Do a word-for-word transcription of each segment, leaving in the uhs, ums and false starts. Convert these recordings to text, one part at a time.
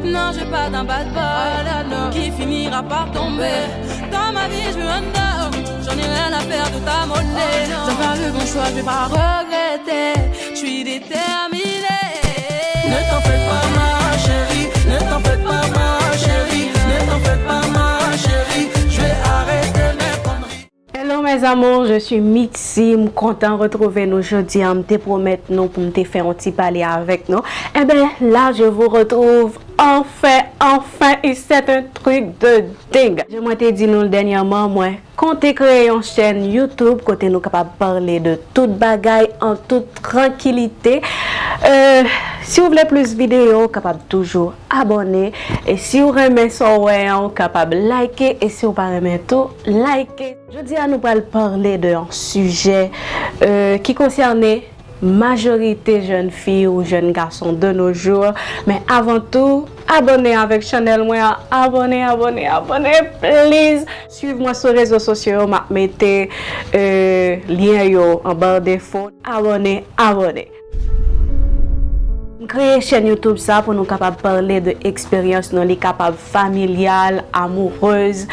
Non, je veux pas d'un bad boy qui finira par tomber. Dans ma vie, je veux un homme. J'en ai rien à faire de ta monnaie. Je vais faire le bon choix, je vais pas regretter. Je suis déterminée. Ne t'en fais pas, ma chérie. Ne t'en fais pas, ma chérie. Ne t'en fais pas, ma chérie. Je vais arrêter mes conneries. Hello mes amours, je suis Mitzi, m kontan retwouve nou jodi a. M te pwomèt nou pou m te fè yon ti pale avèk nou. Enben, là, je vous retrouve enfin, enfin, et c'est un truc de dingue. Jan mwen te di nou l dènyèman, mwen konte kreye yon chèn YouTube kote nou kapab pale de tout bagay an tout trankilite. Euh, si w vle plis videyo, w kapab toujou abòne. E si w renmen sa w wè an, w kapab like. E si w pa renmen tou, like. Jodi a, nou pral pale de yon sijè, euh, ki konsène majorite jèn fi ou jèn gason de nos jours. Men avan tou, abòne avèk chanèl mwen an. Abòne, abòne, abòne, please. Swiv mwen sou rezo sosyo yo, m ap mete, euh, lyen yo an ba defo. Abòne, abòne. M kreye chèn YouTube sa pou nou kapab pale de eksperyans nou. Li kapab familyal, amourèz,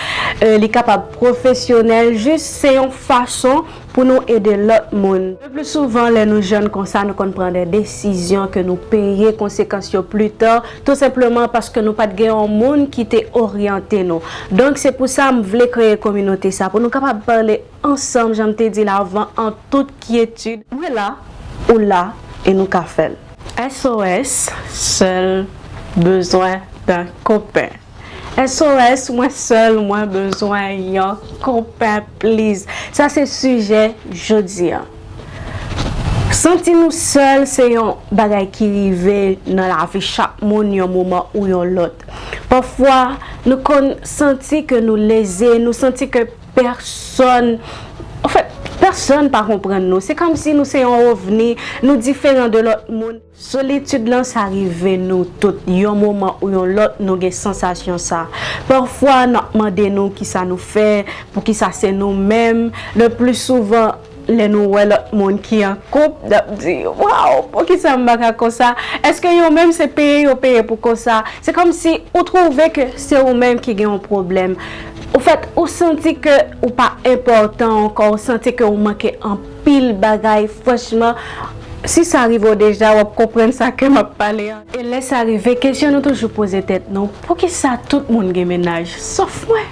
euh, li kapab pwofesyonèl. Jis se yon fason pou nou ede lòt moun. Le pli souvan, lè nou jèn konsa, nou konn pran de desizyon ke nou peye konsekans yo pli ta, tou senpleman paske nou pa t gen yon moun ki te oryante nou. Donk, se pou sa m vle kreye kominote sa, pou nou kapab pale ansanm, jan m te di l avan, an tout kyetid. Mwen la, ou la, e nou ka fè l. S O S, sèl bezwen d'un copain. S O S, mwen sèl, mwen bezwen yon copain, please. Sa se sijè jodi a. Santi nou sèl, se yon bagay ki rive nan lavi chak moun yon moman ou yon lòt. Pafwa, nou konn santi ke nou leze, nou santi ke pèsonn, anfèt, pèsonn pa konprann nou. Se kòmsi nou se yon ovni, nou diferan de lòt moun. Solitid lan, sa rive nou tout. Yon moman ou yon lòt, nou gen sansasyon sa. Pafwa, n ap mande nou kisa nou fè, poukisa se nou menm. Le pli souvan, lè nou wè lòt moun ki an koup, n ap di, waw, poukisa m pa ka konsa? Èske yo menm se peye yo peye pou konsa? Se kòmsi ou twouve ke se ou menm ki gen yon pwoblèm. Ou fèt, ou santi ke ou pa enpòtan ankò, ou santi ke ou manke anpil bagay. Franchman, si sa rive w deja, w ap konprann sa ke m ap pale a. E lè sa rive, kesyon nou toujou poze tèt nou, poukisa tout moun gen mennaj, sof mwen?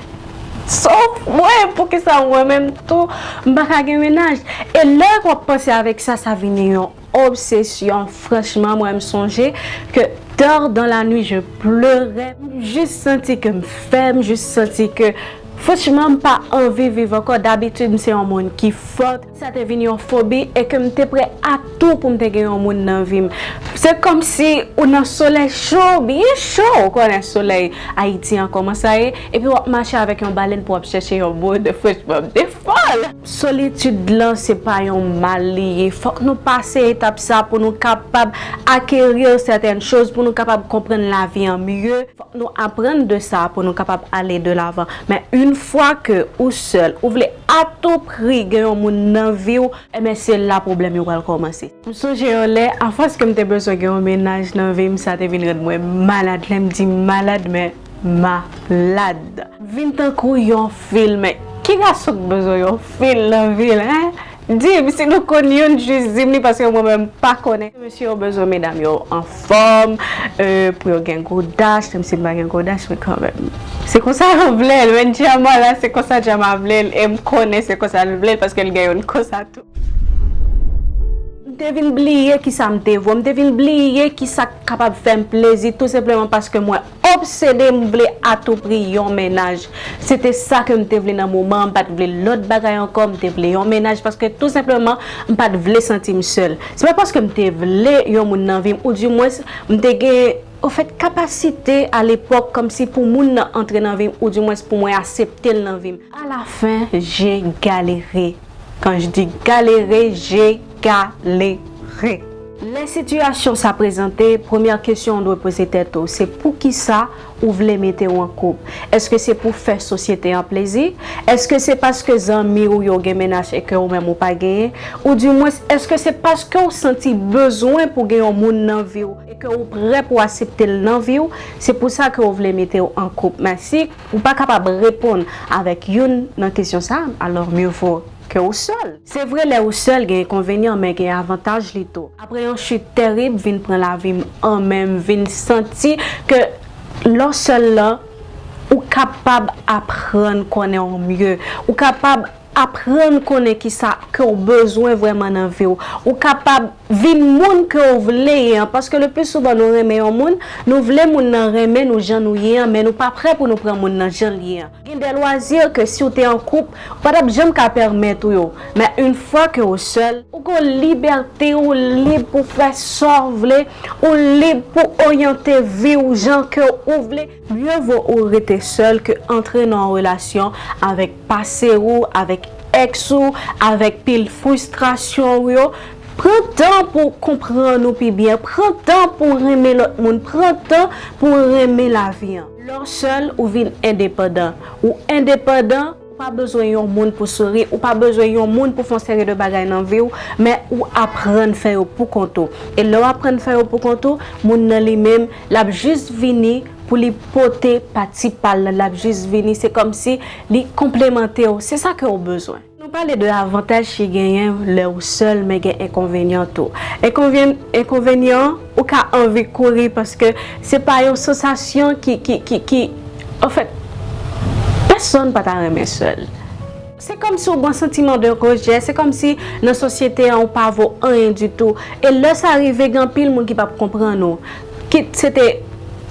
Sof mwen, poukisa mwen menm tou, m pa ka gen mennaj? E lè w ap panse avèk sa, sa vini yon obsesyon. Franchman, mwen, m sonje ke tard dans la nuit, je pleurais. M jis santi ke m fèb, m jis santi ke, franchman, m pa anvi viv ankò. Dabitid, m se yon moun ki fò. Sa te vin yon fobi e ke m te prè a tou pou m te gen yon moun nan vi m. Se kòmsi ou nan solèy cho, byen cho, ou konnen solèy Ayiti an kòman sa ye, epi w ap mache avèk yon balèn pou w ap chèche yon moun. Franchman, m te fòl. Solitid lan, se pa yon mal li ye. Fòk nou pase etap sa pou nou kapab akeri sètèn choz, pou nou kapab konprann lavi an mye. Fòk nou aprann de sa pou nou kapab ale de lavan. Men yon fwa ke ou sèl, ou vle a tou pri gen yon moun nan vi w, enben se la pwoblèm yo pral kòmanse. M sonje yon lè, afòs ke m te bezwen gen yon mennaj nan vi m, sa te vin rann mwen malad. Lè m di malad, men malad. Vin tankou yon fil, men ki gason k bezwen yon fil nan vi l, en? Di m, si nou konn youn, jis di m li, paske mwen menm m pa konnen. Mesye yo bezwen medam yo anfòm, euh, pou yo gen gwo dach, menm si m pa gen gwo dach, men kanmenm. Se konsa yo vle l, men djama la, se konsa djama vle l, e m konnen se konsa l vle l, paske l gen youn konsa tou. M te vin bliye kisa m te vo, m te vin bliye kisa k kapab fè m plezi, tou senpleman paske mwen obsede, m vle a tou pri yon mennaj. Se te sa ke m te vle nan moman an, m pa t vle lòt bagay ankò, m te vle yon mennaj paske tou senpleman, m pa t vle santi m sèl. Se pa paske m te vle yon moun nan vi m, oudimwens, m te gen, ofèt, kapasite alepòk kòmsi pou moun nan antre nan vi m, oudimwens pou mwen aksepte l nan vi m. Alafen, j'ai galéré. Quand je dis galérer, j'ai galéré. Lè sitiyasyon sa prezante, premyè kesyon ou dwe poze tèt ou, se poukisa ou vle mete w an koup? Èske se pou fè sosyete an plezi? Èske se paske zanmi w yo gen mennaj e ke ou menm ou pa genyen? Oudimwens, èske se paske w santi bezwen pou gen yon moun nan vi w e ke ou prè pou aksepte l nan vi w? Se pou sa ke w vle mete w an koup. Men si ou pa kapab reponn avèk youn nan kesyon sa, alò mieux vaut ke ou sèl. Se vre, lè ou sèl gen enkonvenyan, men gen avantaj li tou. Apre yon chit tèrib, vin pran lavi m an men m, vin santi ke lè w sèl lan, ou kapab aprann konnen w mye. Ou kapab aprann konnen kisa ke w bezwen vrèman nan vi w. Ou kapab vin moun ke w vle ye an, paske le pli souvan nou renmen yon moun, nou vle moun nan renmen nou jan nou ye an, men nou pa prè pou nou pran moun nan jan l ye an. Gen de lwazi ke si w te an koup, ou pa t ap janm ka pèmèt ou yo. Men yon fwa ke ou sèl, ou gen libète, ou lib pou fè sa w vle, ou lib pou oryante vi w jan ke ou vle. Mieux vaut ou rete sèl ke antre nan yon relasyon avèk pase ou, avèk èks ou, avèk pil fristrasyon ou yo. Pran tan pou konprann ou pi byen, pran tan pou renmen lòt moun, pran tan pou renmen lavi an. Lè w sèl, ou vin endepandan. Ou endepandan, ou pa bezwen yon moun pou souri, ou pa bezwen yon moun pou fè yon seri de bagay nan vi w, men ou aprann fè yo pou kont ou. E lè w aprann fè yo pou kont ou, moun nan li menm, l ap jis vini pou li pote pati pa l lan, l ap jis vini, se kòmsi li konplemante w. Se sa ke w bezwen. Nou pale de avantaj ki genyen lè ou sèl, men gen enkonvenyan tou. Enkonven-, enkonvenyan, ou ka anvi kouri paske se pa yon sansasyon ki, ki, ki, ki, anfèt, pèsonn pa ta renmen sèl. Se kòmsi ou gen yon santiman de rejè, se kòmsi nan sosyete an ou pa vo anyen ditou. E lè sa rive, gen anpil moun ki p ap konprann ou. Kit se te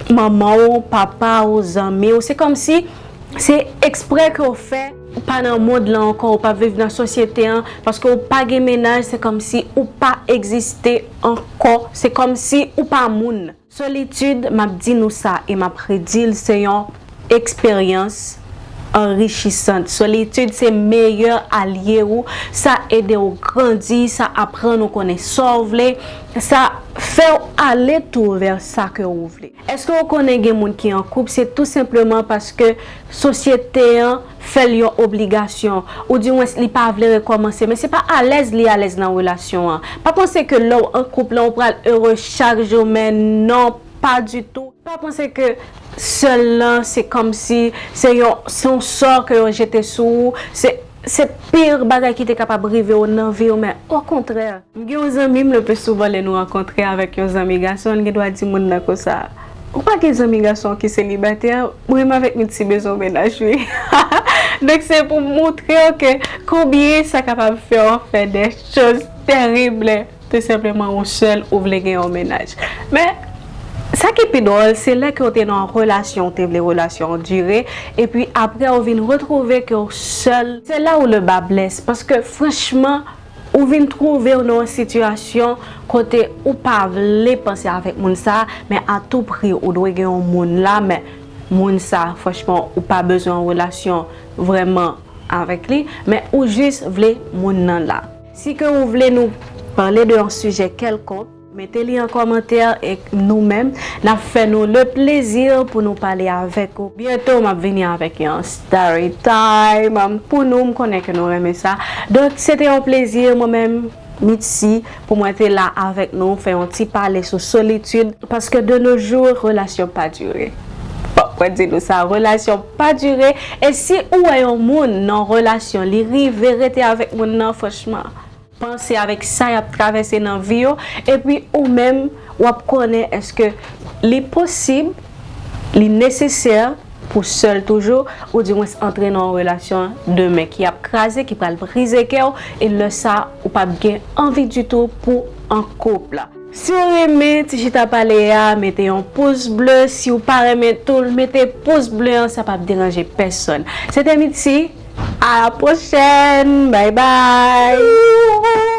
manman w, papa w, zanmi w, se kòmsi se eksprè ke w fè, ou pa nan mond lan ankò, ou p ap viv nan sosyete an, paske ou pa gen mennaj, se kòmsi ou pa egziste ankò, se kòmsi ou pa moun. Solitid, m ap di nou sa e m ap redi l, se yon eksperyans anrichisant. Solitid se meyè alye ou, sa ede w grandi, sa aprann ou konnen sa w vle, sa fè w ale tou vè sa ke ou vle. Èske ou konnen gen moun ki an koup, se tou senpleman paske sosyete an fè l yon obligasyon, oudimwens li pa vle rekòmanse, men se pa alèz li alèz nan relasyon an. Pa panse ke lè w an koup lan, ou pral ere chak jou, men non, pa ditou. Pa panse ke sèl lan, se kòmsi se yon, se yon sò ke yo jete sou ou, se, se pi bagay ki te kapab rive w nan vi w, men okontrè. M gen yon zanmi m, le pli souvan lè nou rankontre avèk yon zanmi gason, l gen dwa di moun nan konsa, ou pa gen zanmi gason ki selibatè, mwen menm avèk Mitsi bezwen yon mennaj wi. Donk se pou montre w ke konbyen sa kapab fè w fè de choz tèrib lè tou senpleman ou sèl, ou vle gen yon mennaj. Men, sa ki pi dwòl, se lè ke w te nan yon relasyon, ou te vle relasyon an dire, epi apre ou vin retwouve ke w sèl. Se la ou le ba blès, paske franchman, ou vin twouve w nan yon sitiyasyon kote ou pa vle panse avèk moun sa, men a tou pri ou dwe gen yon moun la, men moun sa, franchman, ou pa bezwen yon relasyon vrèman avèk li, men ou jis vle moun nan la. Si ke ou vle nou pale de yon sijè kèlkonk, mete li an kòmantè e nou menm, n ap fè nou le plezi pou nou pale avèk ou. Byento, m ap vini avèk yon story time pou nou, m konnen ke nou renmen sa. Donk, se te yon plezi, mwen menm, Mitsi, pou mwen te la avèk nou, fè yon ti pale sou solitid, paske de nos jours, relasyon pa dire. Bon, mwen di nou sa, relasyon pa dire. E si ou wè yon moun nan relasyon, li rive rete avèk moun nan, franchman, panse avèk sa y ap travèse nan vi yo, epi ou menm, w ap konnen èske li posib, li nesesè pou sèl toujou, oudimwens antre nan yon relasyon demen ki ap kraze, ki pral brize kè w, e lè sa, ou p ap gen anvi ditou pou an koup la. Si w renmen ti chita pale a, mete yon pous ble. Si w pa renmen tou, mete pous ble an, sa p ap deranje pèsonn. Se te Mitsi. A la pwochèn. Bay bay.